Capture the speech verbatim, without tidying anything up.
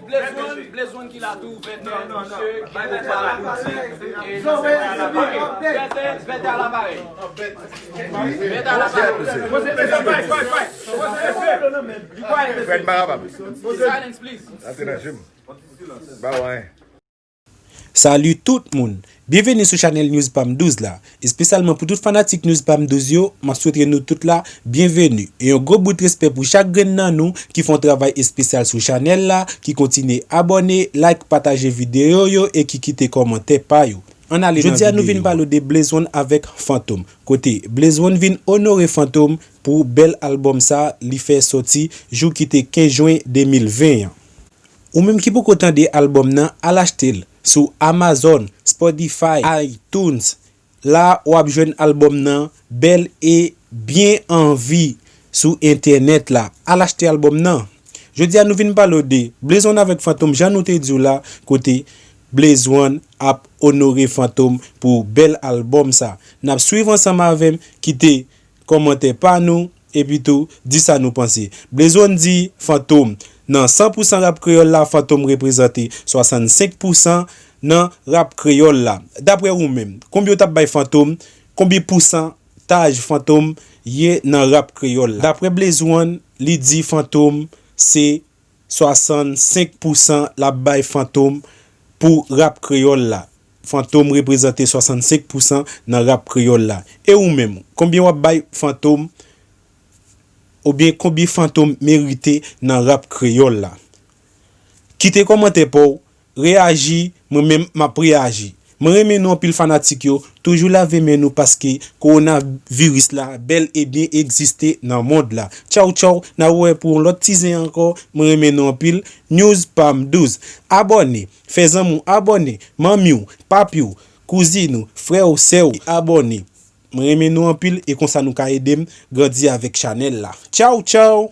Blaze One, Blaze One ki la tou, vètè, misye, ki pou pale politik, e nan vètè a la parèy. Vètè, vètè a la parèy. Vètè a la parèy. Fred, m pa kapab. Silence, please. Sa se nan je m. Ba w anyen. Salut tout moun! Byenveni sou chanèl News Pam douz la. Espesyalman pou tout fanatik News Pam douz yo, m ap swete nou tout la byenveni. E yon gwo bout respè pou chak grenn nan nou ki fè yon travay espesyal sou chanèl la, ki kontinye abòne, like, pataje videyo yo e ki kite kòmantè pa yo. Ann ale nan videyo. Jodi a nou vin pale w de Blaze One avèk Fantom. Kote Blaze One vin onore Fantom pou bèl albòm sa li fè sòti jou ki te kenz jen de mil ven an. Ou menm ki poko tande albòm nan, al achte l sou Amazon, Spotify, iTunes. La w ap jwenn albòm nan bèl e byen an vi sou entènèt la. Al achte albòm nan. Jodi a nou vin pale w de Blaze One avèk Fantom, jan nou te di w la, kote Blaze One ap onore Fantom pou bèl albòm sa. N ap swiv ansanm avè m, kite kòmantè pa nou, epi tou di sa nou panse. Blaze One di Fantom, nan san pou san rap kreyòl la, Fantom reprezante swasannsenk pou san nan rap kreyòl la. Daprè ou menm, konbyen w t ap bay Fantom? Konbyen pousantaj Fantom ye nan rap kreyòl la? Daprè Blaze One, li di Fantom se swasannsenk pou san l ap bay Fantom pou rap kreyòl la. Fantom reprezante swasannsenk pou san nan rap kreyòl la. E ou menm, konbyen w ap bay Fantom, oubyen konbyen Fantom merite nan rap kreyòl la? Kite kòmantè pa w, reyaji, mwen menm m ap reyaji. Mwen renmen nou anpil fanatik yo, toujou lave men nou paske kowonaviris la bèl e byen egziste nan mond la. Tchaw tchaw, n a wè pou yon lòt ti zen ankò, mwen renmen nou anpil. News Pam douz. Abòne, fè zanmi w abòne, manmi w, papi w, kouzin ou, frè w, sè w, abòne. Mwen renmen nou anpil e konsa nou ka ede m grandi avèk chanèl la. Tchaw tchaw!